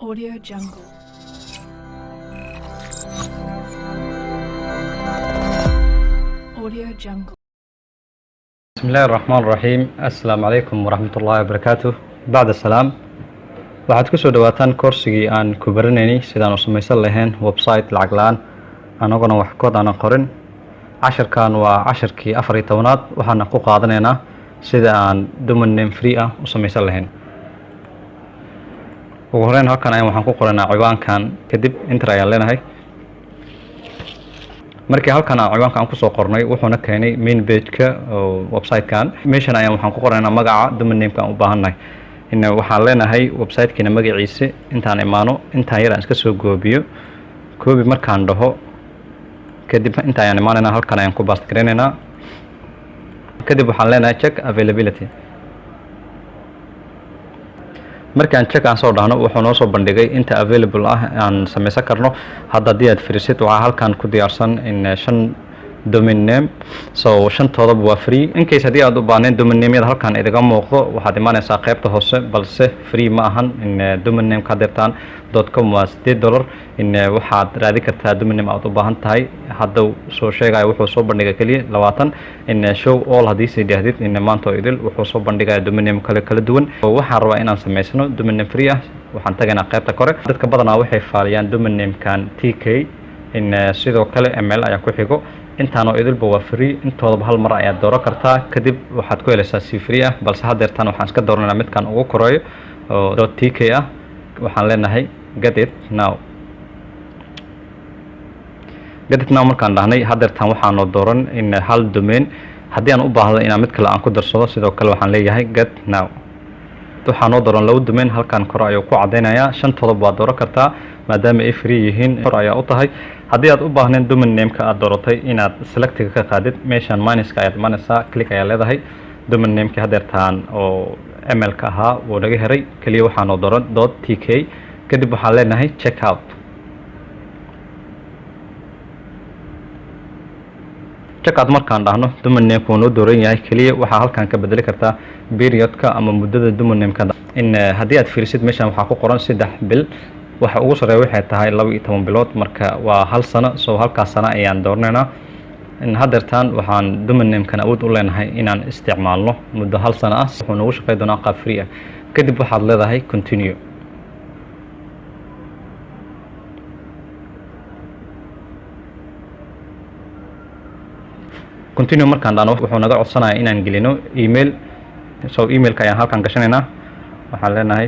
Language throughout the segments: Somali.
Audio Jungle. Audio Jungle. بسم الله الرحمن الرحيم. السلام عليكم ورحمة الله وبركاته. بعد السلام، waxaad kusoo dhawaataan koorsigii aan ku baranaynay sidaan u samaysan lahayn website lacag la-aan anagona wax code aanan qorin. Casharkan waa casharkii 14aad. Waxaana ku qaadanaynaa sida aan domain name free ah u samaysan lahayn. Ugu horeyn, halkan ayaan waxaan ku qoranaa ciwaankan, kadib enter ayaan leenahay. Markii halkan aan ciwaanka aan kusoo qornay, wuxuuna keenay main page-ka oo website-kan. Meeshan ayaan waxaan ku qoraynaa magaca domain name-ka aan u baahannahay. In waxaan leenahay website-kiina magaciisa. Intaan imaano, intaan yar aan iska soo goobiyo. Copy markaan dhaho kadib, inta ayaan imaanaynaa, halkan ayaan ku paste garaynaynaa. Kadib waxaan leenahay check availability. Markaan check aan soo dhahno, wuxuu noo soo bandhigay inta available ah aan samaysan karno. Hadda haddii aad firisid, waxaa halkan ku diyaarsan in shan domain name, so shantoodaba waa free. In case haddii aad u baahnayn domain name-yada halkan idiga muuqdo, waxaad imaanaysaa qaybta hoose, balse free ma ahan. In domain name ka dirtaan .com waa $8. In waxaad raadin kartaa domain name aad u baahan tahay. Hadda soo sheegaya, wuxuu soo bandhigay keliya 20. In show all haddii sii dhahdid, in maanta oo idil wuxuu soo bandhigaya domain name kale kala duwan. Waxaan rabaa inaan samaysano domain name free ah. Waxaan tagaynaa qaybta kore. Dadka badanaa waxay faaliyaan domain name-kan tk, in sidoo kale ml ayaa ku xigo. Intaanoo idilba waa free. Intoodaba hal mar ayaad dooran kartaa, kadib waxaad ku helaysaa si free ah. Balse haddeertaan waxaan iska dooranaynaa midkan ugu koreeyo oo .tk ah. Waxaan leenahay get it now. Get it now markaan dhahnay, haddeertaan waxaanoo dooran in hal domain. Haddii aan u baahdo inaan mid kale aan ku darsado, sidoo kale waxaan leeyahay get now. Waxaa noo dooran laba domain, halkan kore ayuu ku cadaynayaa. Shantoodaba waad dooran kartaa maadaama ay free yihiin, hor ayaa u tahay. Haddii aad u baahnayn domain name-ka aad dooratay inaad selectiga ka qaadid, meeshan minuska ayaad imanaysaa, click ayaa leedahay. Domain name-ki haddeertaan oo ml-ka ahaa wuu naga heray. Keliya waxaa noo dooran .tk. Kadib waxaan leenahay check out. Checkout markaan dhahno, domain name-ka wuu noo dooran yahay. Keliya waxaa halkan ka bedeli kartaa periodka ama muddada domain name-ka. In haddii aad fiirisid, meeshan waxaa ku qoran 3 bil. Waxa ugu sarreeya waxay tahay 12 bilood, marka waa hal sano. So halkaas sano ayaan dooranaynaa. In haddeertaan waxaan domain name-kan awood u leenahay inaan isticmaalno muddo hal sano ah. Wuxuu noogu shaqey doonaa qaab free ah. Kadib waxaad leedahay continue. Continue markaan dhahno, wuxuu naga codsanaya inaan gelino email. So emailka ayaan halkan gashanaynaa. Waxaan leenahay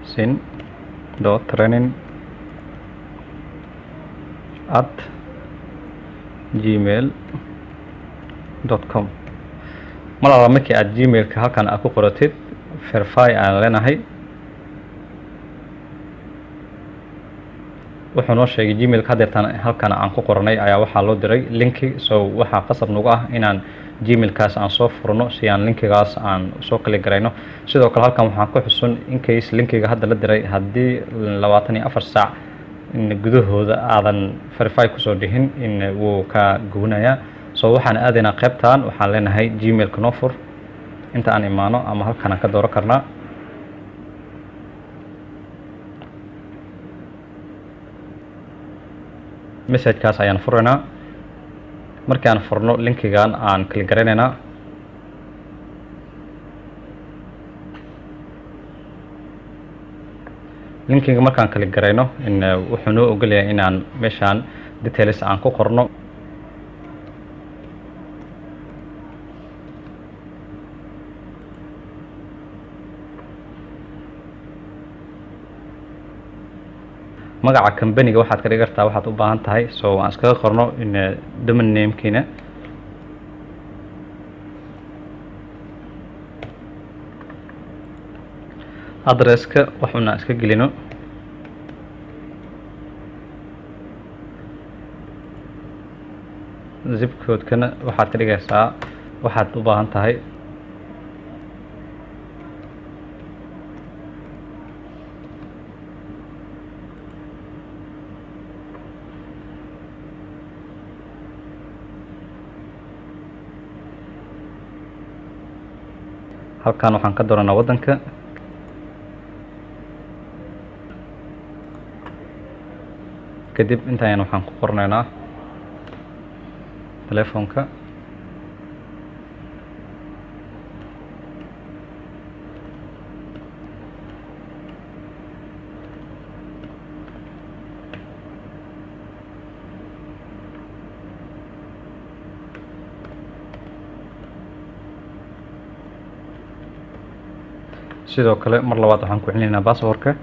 sosin.training@gmail.com. Mar alla markii aad gmailka halkan aad ku qoratid, verify aan leenahay. Wuxuu noo sheegay gmailka haddeertaan halkan aan ku qoranay ayaa waxaa loo diray linki. So waxaa qasab nagu ah inaan gmailkaas aan soo furno si aan linkigaas aan soo kali garayno. Sidoo kale, halkan waxaan ku xusun in case linkiga hadda la diray haddii 24 saac in gudahooda aadan verify kusoo dhihin, in wuu ka gubanayaa. So waxaan aadaynaa qaybtan, waxaan leenahay gmailka noo fur. Inta aan imaano ama halkan aan ka dooran karnaa. Messagekaas ayaan furaynaa. Markii aan furno, linkigan aan click garaynaynaa. Linkiga markaan click garayno, in wuxuu noo ogolyahay inaan meeshaan details aan ku qorno. Magaca companyga waxaad ka dhigi kartaa waxaad u baahan tahay. So aan iskaga qorno in domain namekiina. Addresska waxuna iska gelino. Zip codekana waxaad ka dhigaysaa waxaad u baahan tahay. Halkan waxaan ka dooranaa waddanka. Kadib inta ayaan waxaan ku qornaynaa telefoonka. Sidoo kale mar labaad waxaan ku celinaynaa passwordka.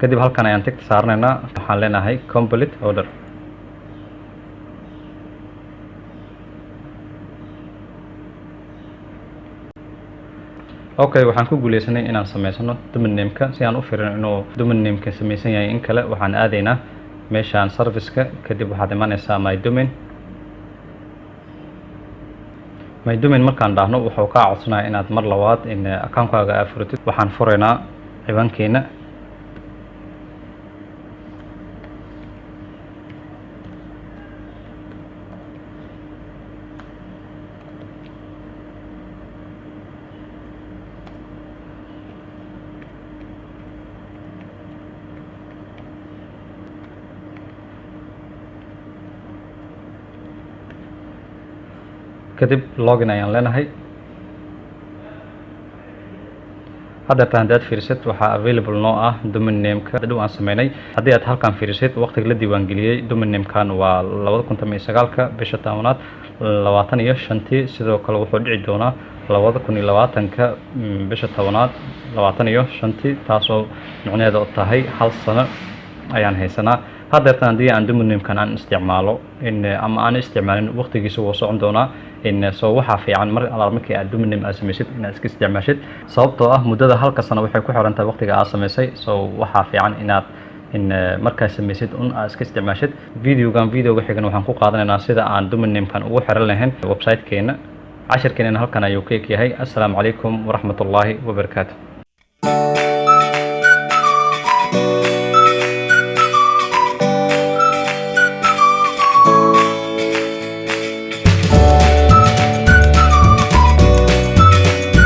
Kadib halkan ayaan tickta saaranaynaa, waxaan leenahay complete order. Okay, waxaan ku guuleysanay inaan sameysano domain name-ka. Si aan u fiirino inuu domain name-ka sameysan yahay in kale, waxaan aadaynaa meeshaan service-ka. Kadib waxaad imanaysaa my domain. My domain markaan dhahno, wuxuu kaa codsanaya inaad mar labaad in account-kaaga aad furatid. Waxaan furaynaa ciwaankeena. Kadib login ayaan leenahay. Haddeerta haddaad fiirisid, waxaa available noo ah domain name-ka dhow aan sameynay. Haddii aad halkan fiirisid, waqtiga la diiwaangeliyey domain name-kan waa 2019-ka bisha 10aad 25-tii. Sidoo kale wuxuu dhici doonaa 2020-ka bisha 10aad 25-tii, taasoo micnaheedu tahay hal sano ayaan haysanaa. Haddeertan haddii aan domain name-kan aan isticmaalo in ama aan isticmaalin, waqtigiisa wuu socon doonaa in. So waxaa fiican mar alaal markii aad domain name aad samaysid inaad iska isticmaashid, sababtoo ah muddada halka sano waxay ku xiran tahay waqtiga aad samaysay. So waxaa fiican inaad in markaad samaysid un aad iska isticmaashid. Videogan videoga xigan waxaan ku qaadanaynaa sida aan domain name-kan ugu xiran lahayn website-keena. Cashirkeenana halkan ayuu ka eg yahay. Assalaamu calaykum waraxmatullaahi wabarakaatu.